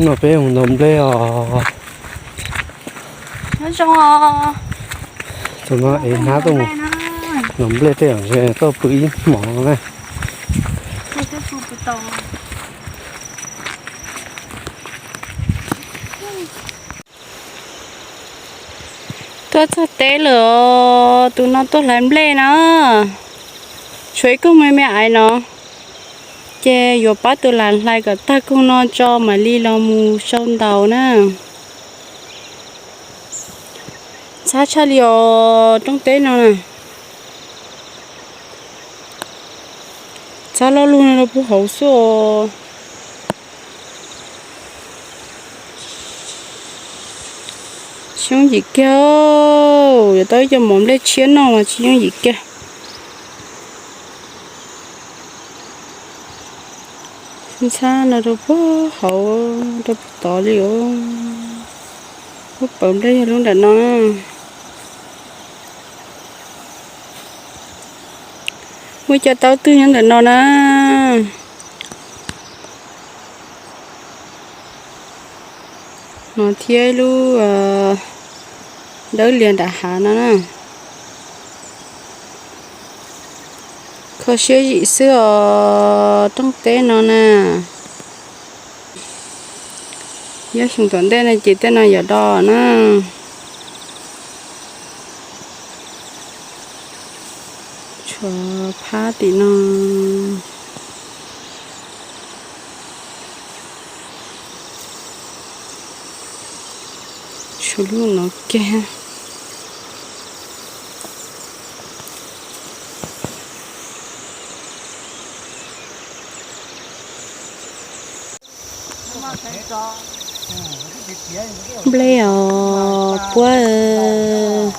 No peb mus ntaus nplej os. Tus no es hnab tuaj mus ntaus nplej tej zaum ntshe tuaj pw ib hmos na. Tuaj txog teb lawm os, tus no tuaj hlais nplej na. Tshuav ib koog me me aiv no, ces yuav pab tus lam hlais kom tag koog no tso mam li los mus sau ntaus na. Ntxhab tshaj li os rooj teb no na. Ntxhab loj lug no rau puag hauv xwb os. Xyoob yim kiag, yuav tau ib co mov nplej tshiab noj mas tsis yooj yim kiag. Ntxhab no rau puag hauv rau puag tod li os. Lub pawg nplej yog lub nram no. Muaj cov taub twg nyob ntawm no na. No thiab ib lub dawb lias nram hav no na. Kho siab zim xwb os rooj teb no na. Nyob xyoo tom ntej no ces tej no yuav do na. Tshuav phab tim no. Tshuav lub no kiag. Nplej os puab,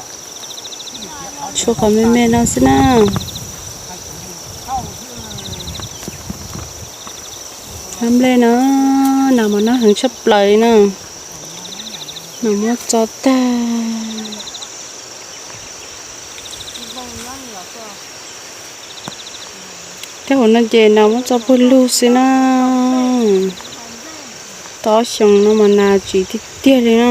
tshuav qhov me me no xwb na. Nplej no, nas mas noj heev tshaj plaws li na. Nas muab txo tag. Tej hauv no ces nas muab txo puag lug xwb na. Tau ob xyoos no mas nas tsis tiag tiag li na.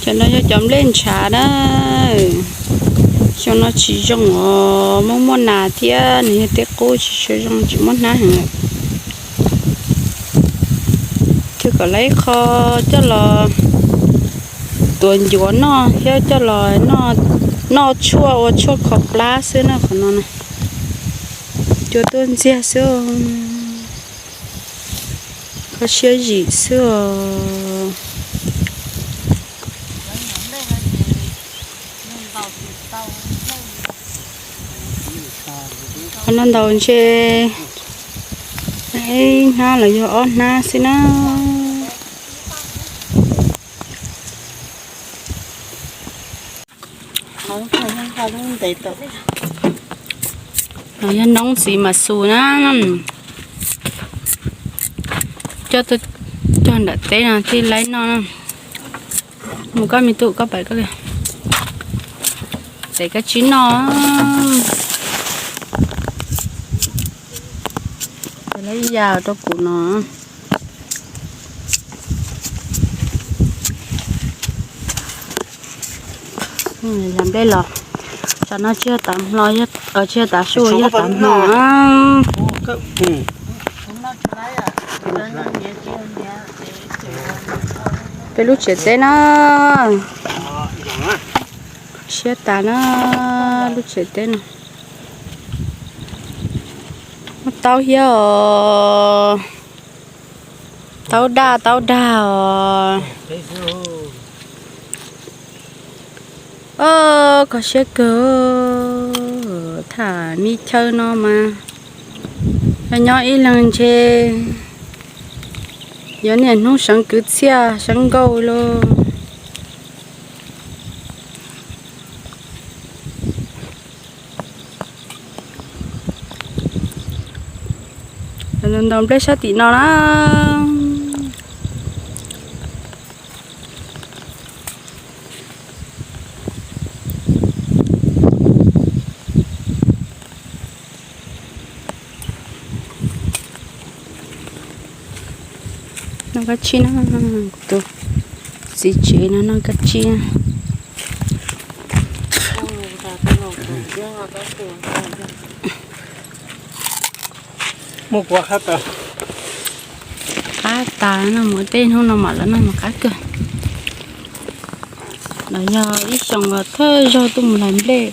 Cov no yog cov nplej ntshav na. Xyoo no tsis zoo os, muaj muaj nas thiab nws yog teb qub tsis tshua zoo, tsis muaj hnab heev lawm. Thiaj kom lawv ib qho coj los tuav ncuav noj thiab coj los noj tshuaj ua tshuaj kho plab xwb na qhov no na. Cua tuaj ntxiag xwb. Kho siab zim xwb os. Qhov no ntaus ntshe ib hnab los yog ob hnab xwb na. Los yog noob txiv mas xus na. Coj tuaj cog nram teb no thiaj laib noj. Mus koj me tub, koj pais koj li. Tes koj tsis noj. Laib ya rau kuv no. Yog nplej los, tsam no tsis yog tav hmo, tsis yog tav su, yog tav hmo. Peb lub tsev teb na, siab tas na, lub tsev teb no. Muaj taub thiab os, taub daj taub dag os. Kho siab kawg, tham me chaw no mas yog nyob ib leeg ntshe yuav niaj hnub seev kwv txhiaj seev nkauj lauj. Ntaus nplej sab tim no na. Noj kab tsib na, kuv tus txiv tsev no noj kab tsib na. Muaj kuv qab tas, qab tas no, mus tej hnub no mam los noj mas qab kawg. Los yog ib xyoos los thawj zaug tuaj mus hlais nplej.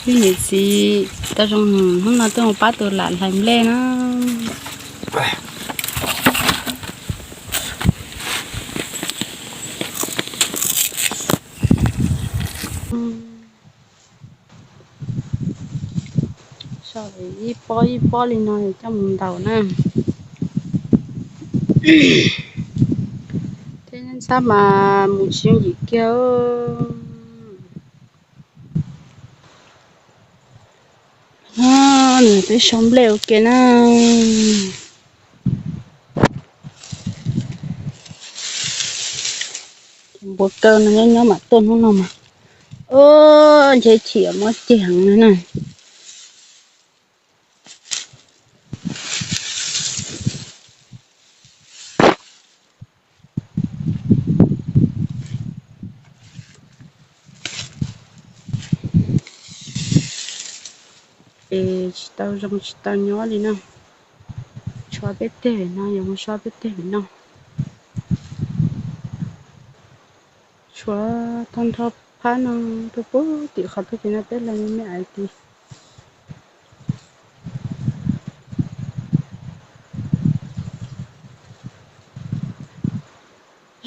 Wb niam txiv tau zoo hnub no tuaj mus pab tus lam hlais nplej na. Sau ib pob ib pob li no coj mus ntaus na. Thiab ntxhab mas mus tsis yooj yim kiag. Nws peb sau nplej ua ke na. Npua kaw no nyob nyob mam tuaj hnub no mas. Nche chim mob ceg heev na. Es tsis tau zoo tsis tau nyob li na. Tshuav peb teg no, yuav mus so peb teg no. Tshuav tag nrho phab no rau puag tim qhov tag kis no peb hlais me me aiv tid.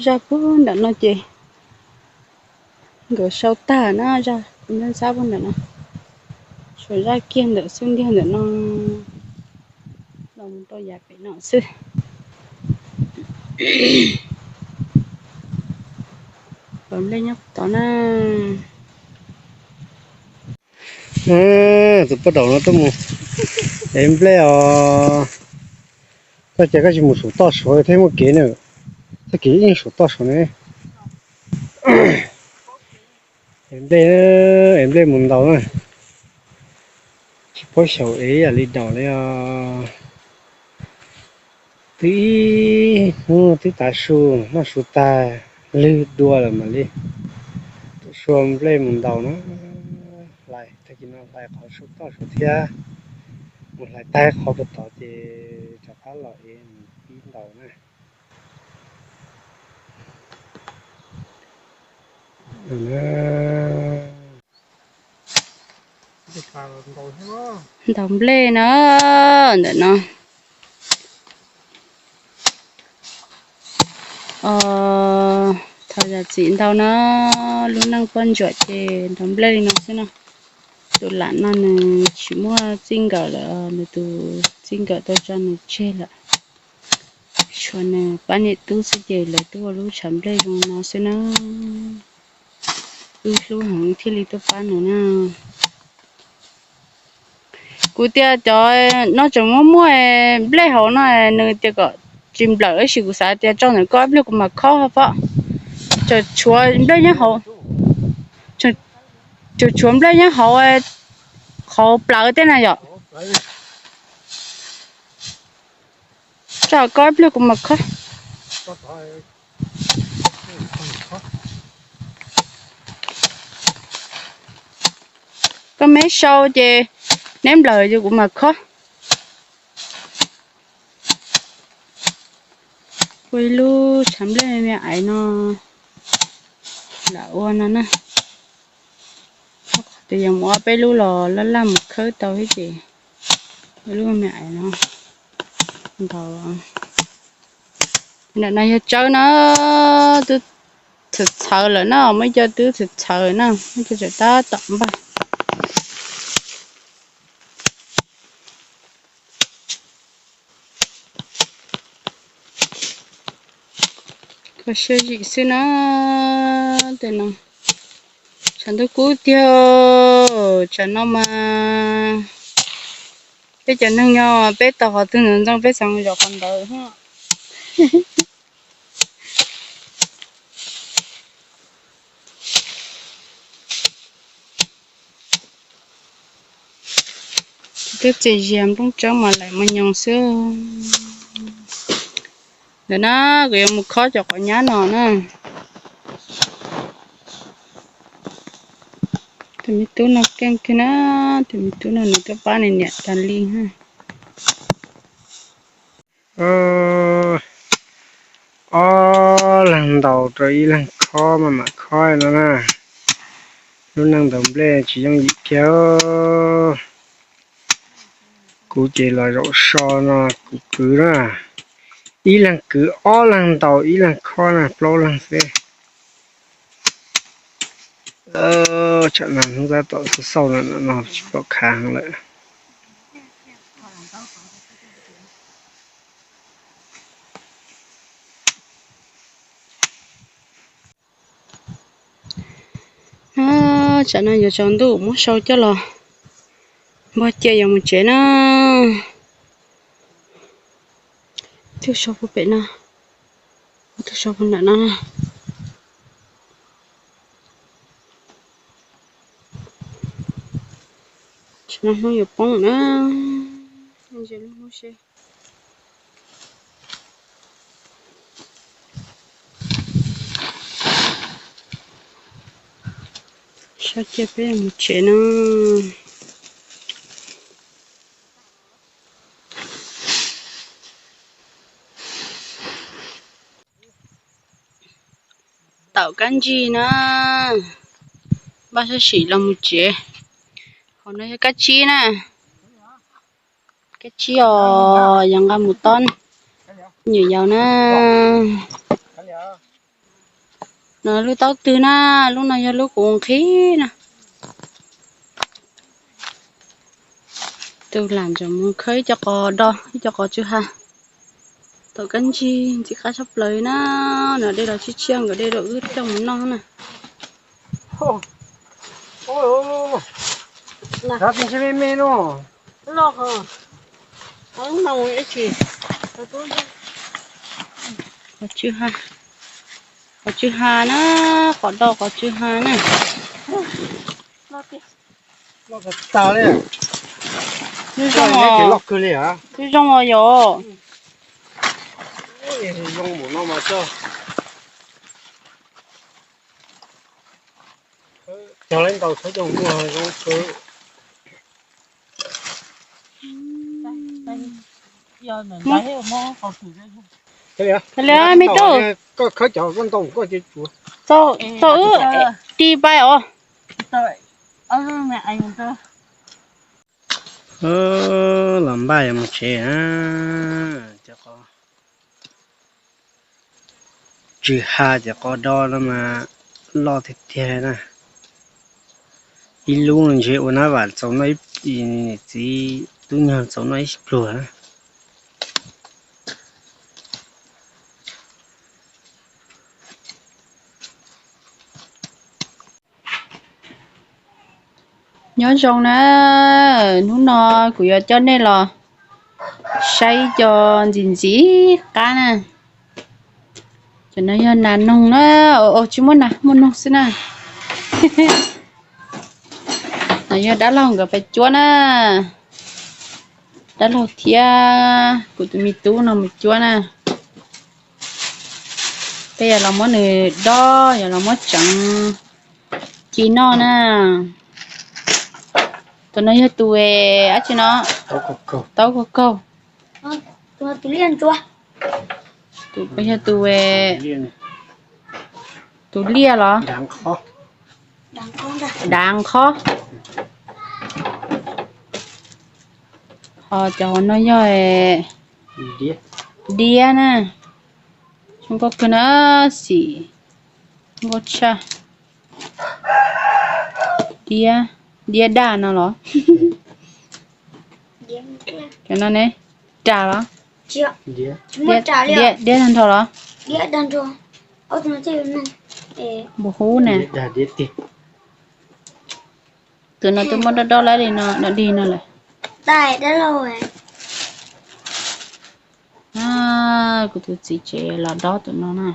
Zaj puag nram no ces nkawd sau tag na, zaj kuv nyob ntxab puag nram no. Tshuav zaj kiag ntawm xub ntiag ntawm no los mus rau yav pem no xwb. Pom nplej nyob tod na. Tus poj daum no tuaj mus ev nplej os. Koj cas koj tsis mus saum toj saud thiab muaj kev na. Txoj kev yeej saum toj saud ne. Ev nplej, ev nplej mus ntaus na. Tsis paub xyaum ev ib yam li daus li os. Twb ib hnub twb tav su, noj su tag lwg dua lawm mam li tuaj sua nplej mus ntaus na. Hlais tag kis no hlais qhov saum toj saud thiab, mus hlais tag qhov puag tod ces rov qab los ev mus pib ntaus na. Ntaus nplej na, ntawm no. Thaum yam txim ntau na, lub neej poj ntsuam ces ntaus nplej li no xwb na. Tus lam no nws tsis muaj txij nkawm lawm, nws tus txij nkawm tau tso nws tseg lawm. Tshuav nws pab niam tub xwb ces lawv tuaj ua lub tshav nplej zoo no xwb na. Wb hlub heev thiaj li tuaj pab nws na. Kuv tias cov no tseem muaj muaj nplej hauv no, nws tias kom tsis nplawm tab sis kuv xav tias tso ntawm koj ib pliag kuv mam khob pob. Tseem tshuav nplej nyob hauv, tseem tshuav nplej nyob hauv qhov plawv tej na yom. Tso koj ib pliag kuv mam khob. Koj me sau ces neb nplawm ces kuv mam khob. Ua ib lub tshav nplej me me aiv no lam ua no na. Qhov tias yuav mus ob peb lub los laj laj mus khawb tau thiab ces ua lub me me aiv no ntaus. Ntawm no yog tsawb na, twb txhawv txhawv lawm na, muaj ib co twb txhawv txhawv na, muaj ib co tseem tab tom npaj. Kho siab zim xwb na. Tej no tshav ntuj kub tiag, tsam no mas peb cov neeg nyob peb tau qhov twg ntxoov ntxoo peb xav zov qhov ntawd. Twb txias zias nplooj tsawb mas laim mas nyoos xwb. Ntawm na, kuv yuav mus khob cov quav nyab no na. Tus me tub no keej kawg na, tus me tub no nws twb pab nws niam tas li na. Ob leeg ntaus rau ib leeg khob mas mam khob no na. Lub neej ntaus nplej tsis yooj yim kiag. Kuv ces los zaum so no kuv kwv na. Ib leeg kwv ob leeg ntaus ib leeg khob na plaub leeg xwb. Tsam no hnub tab tom xauj xauj no no tsis pom khav heev lawm. Tsam no yuav tsaus ntuj muab sau coj los npog cia yuav mus tsev na. Tus sau puag pem no, tus sau puag nram no. Tsam no hnub yuav poob na, ntsia lub hnub seb. Sau cia peb mus tsev no. Taum kab ntsig na, npaj sab sim los mus tsev. Hauv no yog kab tsib na, kab tsib os, yog nqa mus tob nyuam yaus na. No lub taub twg na, lub no yog lub kuv nqhis na. Tus lam ntawm mus khawb ib co qos do, ib co qos tsw ha. Taum kab ntsig ntxim qab tshaj plaws na, no dej los tshiab tshiab nkawd dej rau wb coj mus noj na. Qos tsw ha, qos tsw ha na, qos do qos tsw ha na. Twb zoo os, twb zoo os yom. Li me tub, tau wb tig pais os. Los npaj yuav mus tsev na, cov qos tsw ha cov qos do no mas loj tiag tiag na. Ib lub ntshe ua nab vam txaus noj, niam txiv tub nyuag txaus noj ib pluag na. Nyob zoo na, hnub no kuv yuav coj nej los saib ib co ntxim ntxim qab na. Cov no yog nas noog na, tsis muaj nas muaj noog xwb na. No yog dab laug nkawd pais cuab na, dab laug thiab kuv tus me tub no mus cuab na. Peb yuav los muab nws dob, yuav los muab tseev ci noj na. Tus no yog tus dab tsi no? Taub kaug kaug. Tus yog tus, tus liaj los? Dav nqhob. Ho cov hauv no yog diab na. Zoo nkauj kawg na, xim nkauj tshaj. Diab, diab daj no los? Cov no ne, ras los? Diab dag nrho los? Npua hub na. Tus no twb muab dob dob lawm li no, no dig no lawm. Kuv tus txiv tsev los dob tus no na.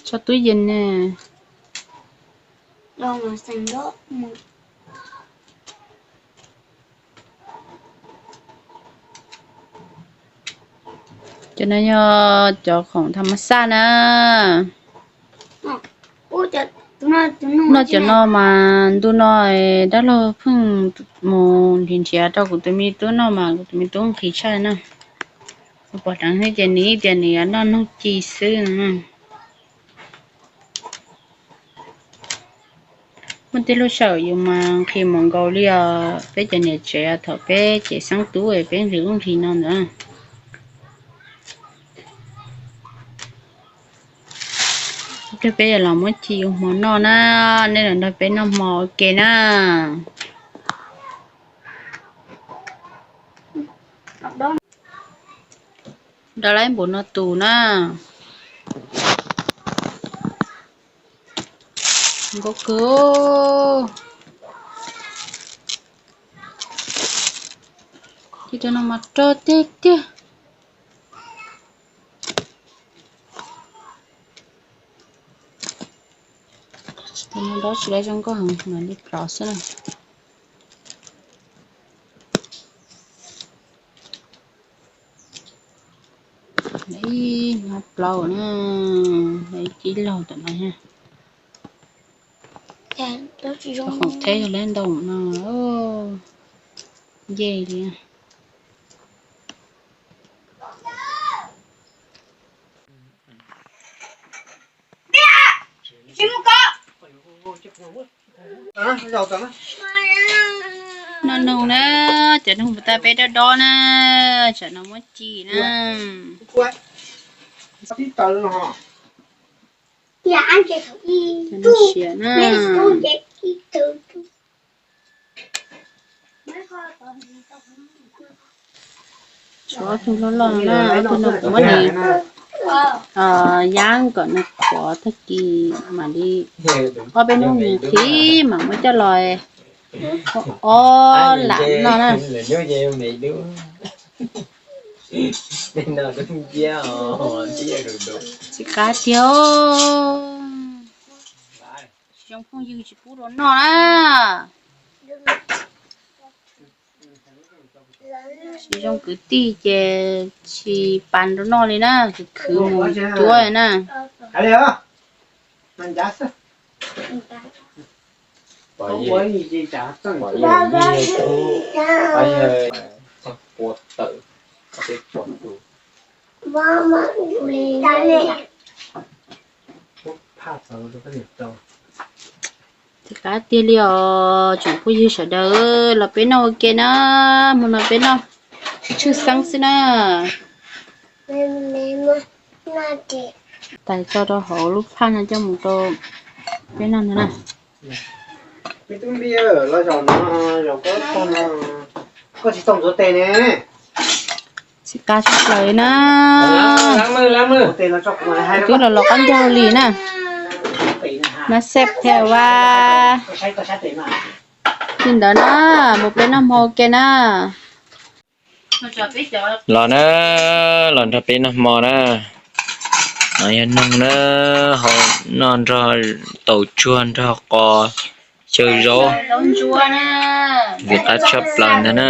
Tso tub yees ne. Cov no yog cov khoom tham mas xaj na. Noj cov no mas ntu no dab laug pheej mus nrhiav nrhiav rau kuv tus me tub noj mas kuv tus me tub nqhis tshaj na. Kuv pom dheev xwb ces nws tias nws yuav noj noog ci xwb. Muaj tej lub sij hawm yus mas nqhis mus nkaus li os, peb cov niam tsev thaum peb cem xeeb tub peb nqhis ub nqhis no ntawd. Ib pliag peb yuav los muab ci ua hmo noj na, nej los nrog peb noj hmo ua ke na. Nrog laib npaum no tus na. Nkauj kawg. Ci rau no mas rog tiag tiag. Tus no dob tsis lab zoo nkauj heev, mam li plov xwb na. Ib hnab plaub na, ib laug tom no. Khoom theb yog lab ntoo no, nce li. Noj noog na, cov noog puas tag peb dob dob na, tsam no muab ci na. Siav na. Tshuav ob tug loj loj na, ob tug no kuv muab nws yab kom nws qhuav tag kis mam li, ob peb hnub nws qhib mam muab coj los ob lam noj na. Txiv qab tiag, tsis zoo phooj ywg tsis pub rau noj na. Tsis zoo kwv tij ces tsis pan rau noj li na, khwv khwv mus cuab na. Txiv qab tiag li os tsoom phooj ywg sawv daws, los peb noj ua ke na, hmo no peb noj tshwj xeeb xwb na. Tais tso rau hauv lub phaj no coj mus rau peb noj ntag na. Txiv qab tshaj plaws na. Twb los los qab ncaug li na. Nab xej thiab vas. Li ntawd na, mus peb noj hmo ua ke na. Los na, los nrog peb noj hmo na. No yog noog na, hau noj nrog taum tsuag nrog qos xyaw zaub. Ntxim qab tshaj plaws ntag na.